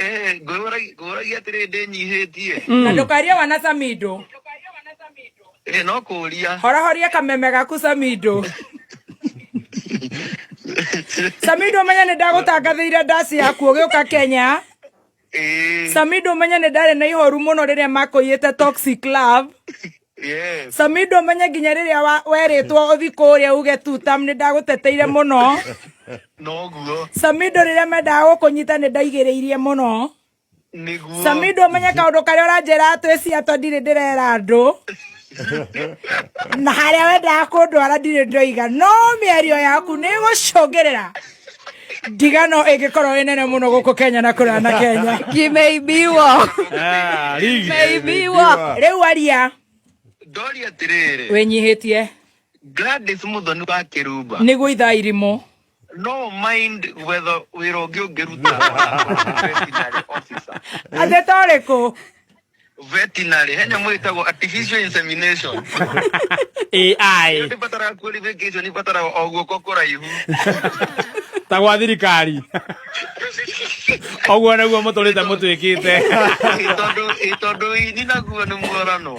Eh, ngũragia atĩrĩ ndĩnyihĩtie. Na ndũkarie wana Samido. Eh, no kũria. Horahoria kameme gaku Samido. Samido ũmenye nĩ ndagũtangathĩire ndaci yaku ũgĩũka Kenya. Eh, Samido ũmenye nĩ ndarĩ na ihoru mũno rĩrĩa makũiyĩte Toxic Love. Yes. Samido ũmenye nginya rĩrĩa werĩtwo ũthi kũrĩa uge tutam nĩ ndagũteteire mũno. Noguo. Samido rĩrĩa mendaga gũkũnyita nĩ ndaigĩrĩirie mũno. Nĩguo. Samido ũmenye kaũndũ karĩa ũranjĩra twĩ ciatwa ndirĩ ndĩrera andũ na harĩa wendaga kũndwara ndirĩ ndoiga, no mĩario yaku nĩ ĩgũcũngĩrĩra ndigano ĩngĩkorwo ĩ nene mũno gũkũ Kenya na kũraya na Kenya. Kimeibiwa. Ah, rigi. Kimeibiwa. Rĩu aria. Ndoria atĩrĩrĩ. Wĩnyihĩtie. Gladys Muthoni wa Kĩrumba. Nĩguo ithaa irimũ. No mind whether wĩra ũngĩ ũngĩruta veterinary officer. Atĩ torĩkũ? Veterinary, he nyamũ ĩtagwo artificial insemination. AI. Ndĩbataraga qualification, ibataraga o guoko kũraihu. Ta gwa thirikari. Ũguo nĩguo mũtũrĩte mũtwĩkĩte. Ĩ tondũ ini naguo nĩ muorano.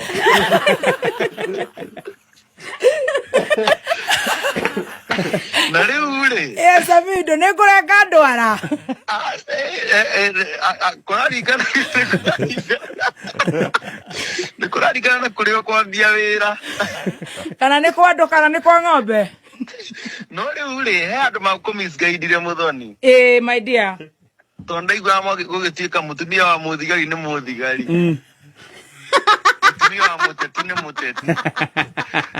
Na rĩu rĩ. Ĩ Samido nĩ ngũrenga ndwara. Ah, eh, eh, ah, ah, kũraringana nĩ kũraringana na kũrĩa ũkwambia wĩra. Kana nĩ kwa andũ kana nĩ kwa ng'ombe. No rĩu rĩ, he andũ makũmisguidire Mũthoni. Ĩ my dear. Tondũ ndaiguaga gũgĩtuĩka mũtumia wa mũthigari nĩ mũthigari, mũtumia wa mũteti nĩ mũteti.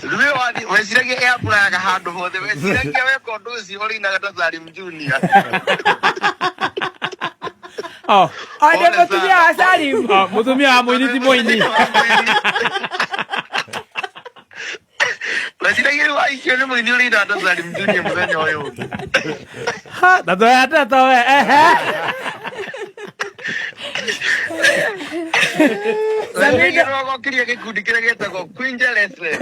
Rĩu wathiĩ weciragia ĩapurayaga handũ hothe, weciragia weka ũndũ ũcio ũrĩinaga ta Salim Junior. Oh, O ndĩ Pole mũtumia sana. wa Salim. Oh, mũtumia wa mũini ti mũini. Weciragia rĩu waikio nĩ mũini ũrĩinaga ta Salim Junior mũthenya ũyũ ũngĩ. Ha, na toya tata we. Ehe. Weciragia rwagokirie gĩkundi kĩrĩa gĩtagwo Queen Leslie.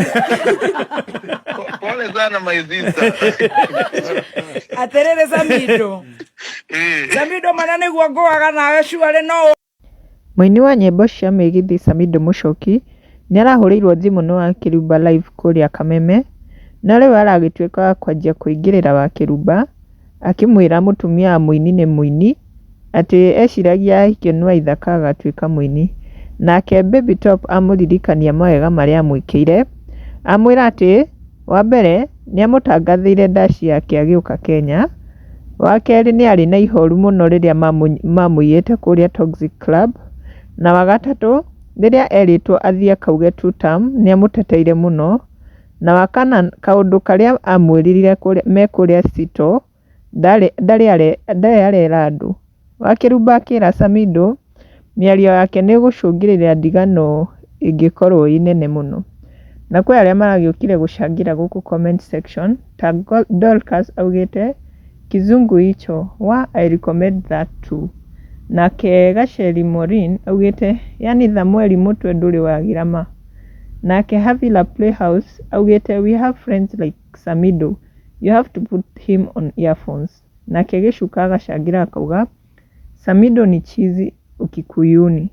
Pole sana, my sister. Atĩrĩrĩ Samido. Eh. Samido mana nĩguo ngũaga nawe cuarĩ no. Mũini wa nyĩmbo cia mĩgithi Samidoh Mũchoki nĩarahũrĩirwo thimũ nĩ Wakĩrumba live kũrĩa Kameme, no rĩu aragĩtuĩka wa kwanjia kũingĩrĩra Wakĩrumba akĩmwĩra mũtumia wa mũini nĩ mũini, atĩ eciragia ahikio nĩ Waithaka agatuĩka mũini. Nake Baby Top amũririkania mawega marĩa amwĩkĩire, amwĩra atĩ wa mbere nĩamũtangathĩire ndaci yake agĩũka Kenya, wa kerĩ nĩ arĩ na ihoru mũno rĩrĩa mamũiyĩte kũrĩa Toxic Club, na wa gatatũ rĩrĩa erĩtwo athiĩ akauge two term nĩamũteteire mũno, na wa kana kaũndũ karĩa amwĩrire me kũrĩa Sito ndarĩ arera andũ. Wakĩrumba akĩra Samidoh mĩario yake nĩ ĩgũcũngĩrĩria ndigano ĩngĩkorwo ĩ nene mũno. Na kwĩ arĩa maragĩũkire gũcangĩra gũkũ comment section ta Dorcas augĩte, "Kizungu hicho wa I recommend that too." Nake Gacheri Maureen augĩte, "Yani Thamweri mũtwe ndũrĩ wagira ma." Nake Havila Playhouse augĩte, "We have friends like Samidoh, you have to put him on earphones." Nake Gĩcuka agacangĩra akauga, "Samidoh ni chizi Ukikuyuni."